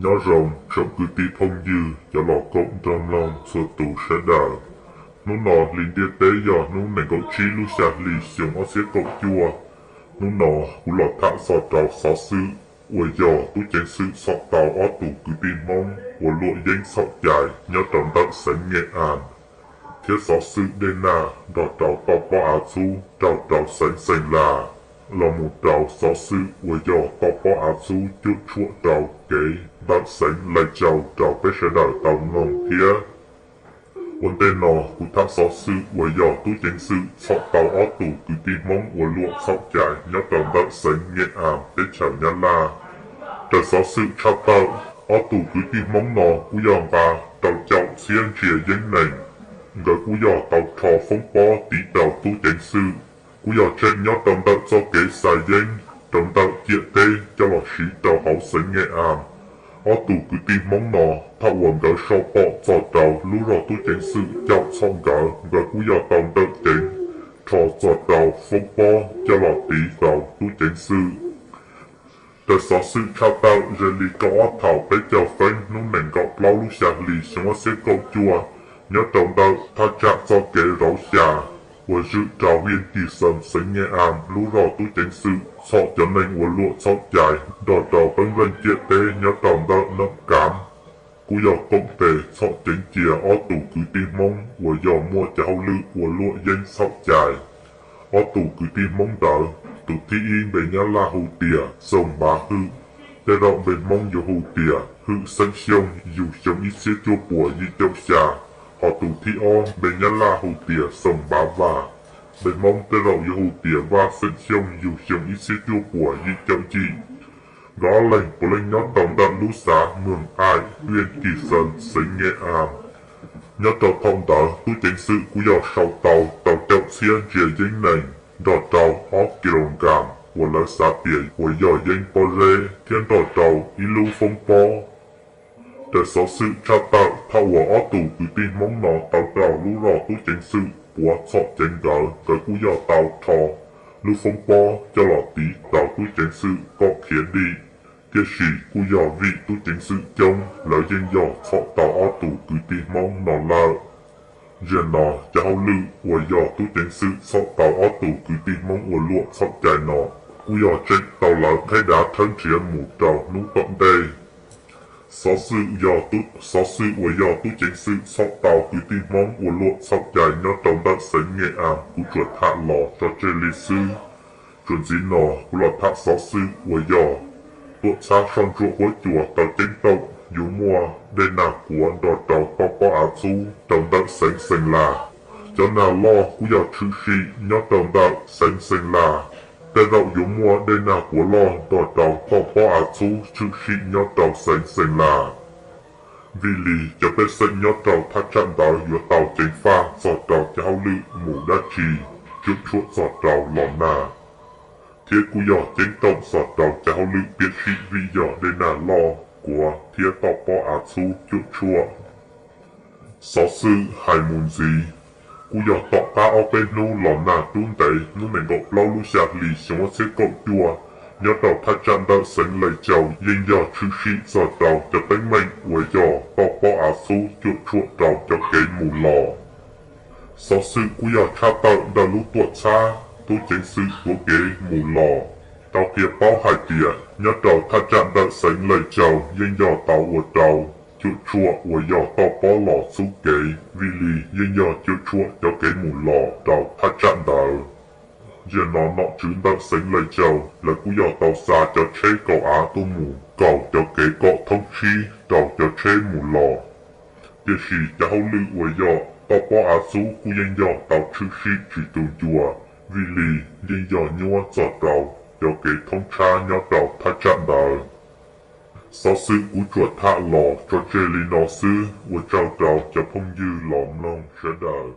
Nyob zoo tsoom kwv tij phooj ywg cov los koom nrog mloog txhua tus sawv daws. Hnub no hli ntiaj teb yog hnub nees nkaum tsib lub xya hli xyoo ob txhiab kaum cuaj. Hnub no kuv los tham txog rau xov xwm uas yog tub ceev xwm txhom tau ob tug kwv tij Hmoob ua luam yeeb txhaum cai nyob rau ntawm xeev Nyem As, thiab xov xwm dej nag nrog rau toj pob av txhub raug rau xeev Xeem Las, los mus rau xov xwm uas yog toj pob av txhub cuam tshuam rau kev ntawm xeev Lais Cau rau peb sawv daws tau mloog thiab. Ua ntej no kuv tham xov xwm uas yog tub ceev xwm txhom tau ob tug kwv tij Hmoob ua luam txhaum cai nyob rau ntawm xeev Nyem As teb chaws Nyab Laj. Raws xov xwm tshaj tawm, ob tug kwv tij Hmoob no kuj yog nqa rau caum txhiab ntsiav yeeb nees, nkawd kuj yog tau rho foob pob tiv rau tub ceev xwm, kuj yog tseem nyob rau ntawm txoj kev xa yeeb rau ntawm ciam teb coj los siv rau hauv xeev Nyem As. Ob tug kwv tij Hmoob no, thaum uas nkawd sau pom txog rau lub zog tub ceev xwm caum txhom nkawd, nkawd kuj yog tau nrawm ceev rho txog rau foob pob coj los tiv rau tub ceev xwm. Raws xov xwm tshaj tawm, ze li kaum ob thaus peb caug feeb hnub nees nkaum plaub lub xya hli xyoo ob txhiab kaum cuaj, nyob rau ntawm thaj tsam txoj kev zauv xya uas zwm rau hiaj Kis Xees xeev Nyem As, lub zog tub ceev xwm txhom cov neeg ua luam txhaum cai nrog rau peeb leej ciam teb nyob rau ntawm Noom Kav, kuj yog koom tes txhom ceev cia ob tug kwv tij Hmoob uas yog muaj cov hauj lwm ua luam yeeb txhaum cai. Ob tug kwv tij Hmoob ntawd, tus thib ib npe Nyab Laj hu tias Xoo Npav Hwm, tej zaum npe Hmoob yuav hu tias Hwm Xeem Xyooj yug xyoo ib txhiab cuaj puas yim caum xya, hos tus thib ob npe Nyab Laj hu tias Xoo Npav Vaj, npe Hmoob tej zaum yuav hu tias Vaj Xeem Xyooj yug xyoo ib txhiab cuaj puas yim caum yim. Nkawd ob leeg puav leej nyob rau ntawm lub xav Moos Aim, hiaj Kis Xees xeev Nyem As. Nyob rau thaum ntawd tub ceev xwm kuj yog sau tau rau caum txhiab ntsiav yeeb nees nrog rau ob kis lus nkas uas lawv xav tias uas yog yeeb pob zeb thiab nrog rau ib lub foob pob. Raws xov xwm tshaj tawm, thaum uas ob tug kwv tij Hmoob no tau raug lub zog tub ceev xwm puav txhom ceev nkawd, nkawd kuj yog tau rho lub foob pob coj los tiv rau tub ceev xwm kom khiav dim, tiam sis kuj yog vim tub ceev xwm coob lawv yeej yog txhom tau ob tug kwv tij Hmoob no lawm. Zaum no cov hauj lwm uas yog tub ceev xwm txhom tau ob tug kwv tij Hmoob ua luam txhaum cai no kuj yog tseem tau lawv qheb dav thawb nrhiav mus rau hnub tom ntej. Xov xwm yog, xov xwm uas yog tub ceev xwm txhom tau kwv tij Hmoob ua luam txhaum cai nyob rau ntawm xeev Nyem As kuv tsuas tham los tso tseg li xwb. Txuas ntxiv no kuv los tham xov xwm uas yog tuam txhab soj ntsuam huab cua tau ceeb toom yuav muaj dej nag kuav nrog rau toj pob av txhub rau ntawm xeev Xeem Las. Cov nag loj kuj yog tshwm sim nyob rau ntawm xeev Xeem Las, tej zaum yuav muaj dej nag kuav loj nrog rau toj pob av txhub tshwm sim nyob rau xeev Xeem Las. Vim li cov pej xeem nyob rau thaj tsam ntawd yuav tau ceev faj txog rau cov hauj lwm mus dab tsi cuam tshuam txog rau los nag, thiab kuj yog ceeb toom txog rau cov hauj lwm piam sij vim yog dej nag loj kuav thiab toj pob av txhub cuam tshuam. Xov xwm hais mus ntxiv, kuj yog tom qab ob peb hnub los nag rub ntev hnub nees nkaum plaub lub xya hli xyoo ob txhiab kaum cuaj, nyob rau thaj tsam ntawm xeev Lais Cau yeej yog tshwm sim txog rau cov teeb meem uas yog toj pob av txhub cuam tshuam rau cov kev mus los. Xov xwm kuj yog tshaj tawm ntawm lub tuam txhab tub ceev xwm tuav kev mus los tau qhia paub hais tias nyob rau thaj tsam ntawm xeev Lais Cau yeej yog tau ua rau cuam tshuam uas yog toj pob los txhub kev, vim li yeej yog cuam tshuam cov kev mus los rau thaj tsam ntawd. Zaum no nom tswv ntawm xeev Lais Cau lawv kuj yog tau xa cov tsheb kaum av tuaj mus kaus cov kev kom thoob tsib rau cov tsheb mus los. Tiam sis cov hauj lwm uas yog toj pob av txhub kuj yeej yog tau tshwm sim tsis tu ncua, vim li yeej yog nyuaj txog rau cov kev thoob tshab nyob rau thaj tsam ntawd. Xov xwm kuv tsuas tham los tso tseg li no xwb, ua tsaug rau cov phooj ywg los mloog sawv daws.